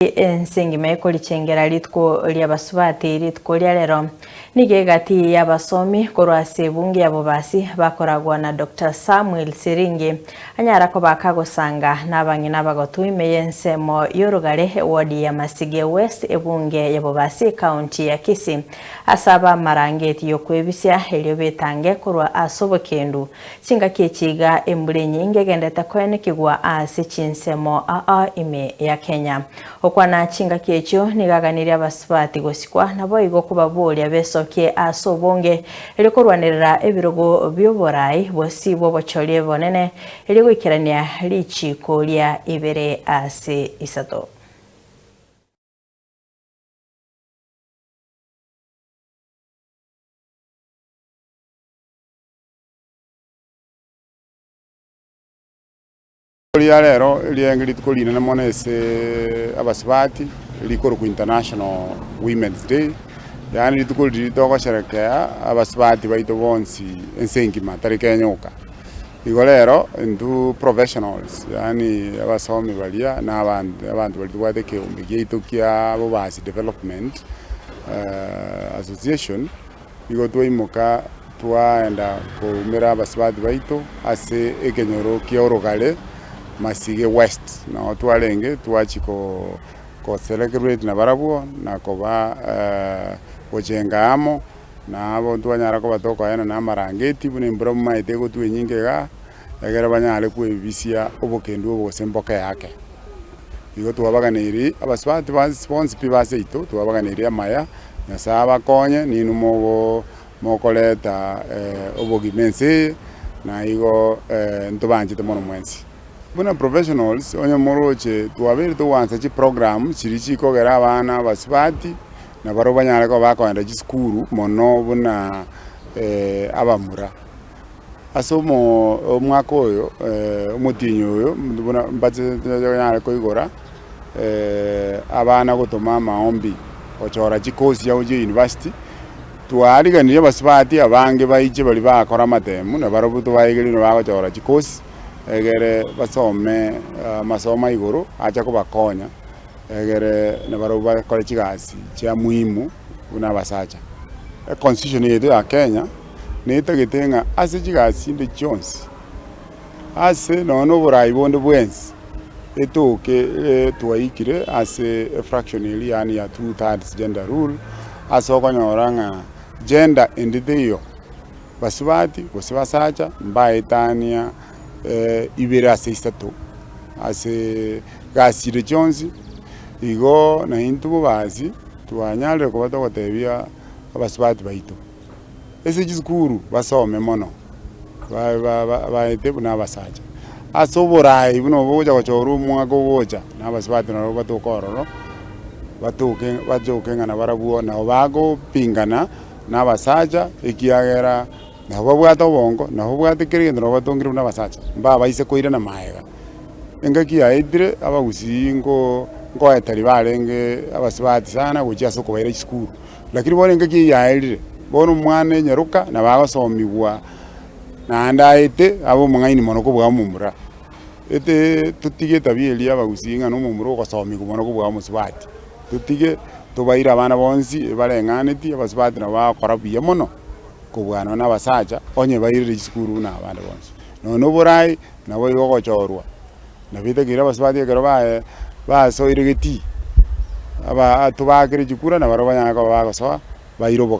Ense engima ekorichengera rituko ri'abasubati rituko ria rero. Nigo egati y'abasomi korwa ase ebunge ya Bobasi bakoragwa na Doctor Samuel Siringi anyara koba akagosanga nabang'ina abagotu ime y'ensemo y'orogare ewodi ya Masige West ebunge ya Bobasi ekaunti ya Kisii ase abamarangeti y'okwebisia erio betange korwa ase obokendu Chingaki echi iga embura enyinge egenderete koenekigwa ase chinsemo aa ime ya Kenya. Gokwana chingaki echio nigo aganirie abasubati gosikwa naboigo kobaboria besokie ase obonge erio korwanerera ebirogo bi'oborai bosio bw'obochoria obonene erio goikerania richiiko ria ibere ase isato. Ria rero riaenge rituko rinene mono ase abasubati, rikorokwa International Women's Day, yaani rituko riria togosherekea abasubati baito bonsi ense engima tari Kenya oka. Igo rero intwe professionals yaani abasomi baria na abanto abanto baria tobwate ekeombe giaito kia Bobasi Development Association. Igo twaimoka twaenda koumera abasubati baito ase ekenyoro kia orogare Masige West. Nao twarenge twachia ko celebrate nabarabwo na koba gochenga amo, na abo twanyara koba tokoenana amarangeti buna embura momaete egotwa enyinge igaa, egere banyare kwebisia obokendu obo gose mboke ake. Igo twabaganeirie abasubati bonsi pi ba seito, twabaganeirie amaya, Nyasae abakonye, ninwe mogo mokoreta obogima ense eye, na igo ntobanchete mono mwensi. Buna professionals, onye moroche twabeire togoansa chiprogram chiria chikogera abana abasubati, nabarobwo banyare koba bakoenda chisukuru mono buna abamura. Ase omwaka oyo, omotienyi oyo, buna mbache koigora abana gotoma amaombi gochora chikosi chiabo chia university, twariganirie abasubati abange baiche baria bakora amatemu na barobwo tobaegerie buna bagochora chikosi, egere basome amasomo a igoro ache kobakonya, egere nabarobwo bakore chigasi chia muhimu buna abasacha. Econstitution yaito ya Kenya. Netagete ng'a ase chigasi chinde chionsi, ase nonya na oborai bonde bwensi, etoke twaikire ase efraction eria yaani ya two thirds gender rule, ase okonyora ng'a gender ende teiyo, basubati gose basacha mbaetania ibere ase isato ase gasi chire chionsi, igo naintwe bobasi twanyarire koba togotebia abasubati baito. Ase chisukuru basome mono, baete buna abasacha. Ase oboraai buna obo ogocha gochorwa omwaka ogocha, na abasubati nabo batoke ororo, batoke batoke ng'a nabarabwo nabo bagopingana na abasacha ekiagera nabo babwate obongo, nabo babwate kera egento nabo batongire buna abasacha, mbabaise koirana magega. Engaki yaetire abagusii nko nkoeteri barenge abasubati sana gochia ase okobaira chisukuru. Lakini bono engaki eyio yaerire, bono omwana enyaroka nabo agosomigwa naende aete abe omong'aini mono kobua omomura. Ete totige etabia eria y'abagusii ng'a na omomura ogosomigwa mono kobua omosubati, totige tobaire abana bonsi ebareng'aneti abasubati nabo bagokora buya mono kobua nonya na abasacha onye bairire chisukuru buna abande bonsi. Nonya na oborai nabo igo ogochorwa. Nabo etakeire abasubati ekero baye basoire getii, aba tobakere chikura nabarobwo banyare koba bagosoa baire obogambi.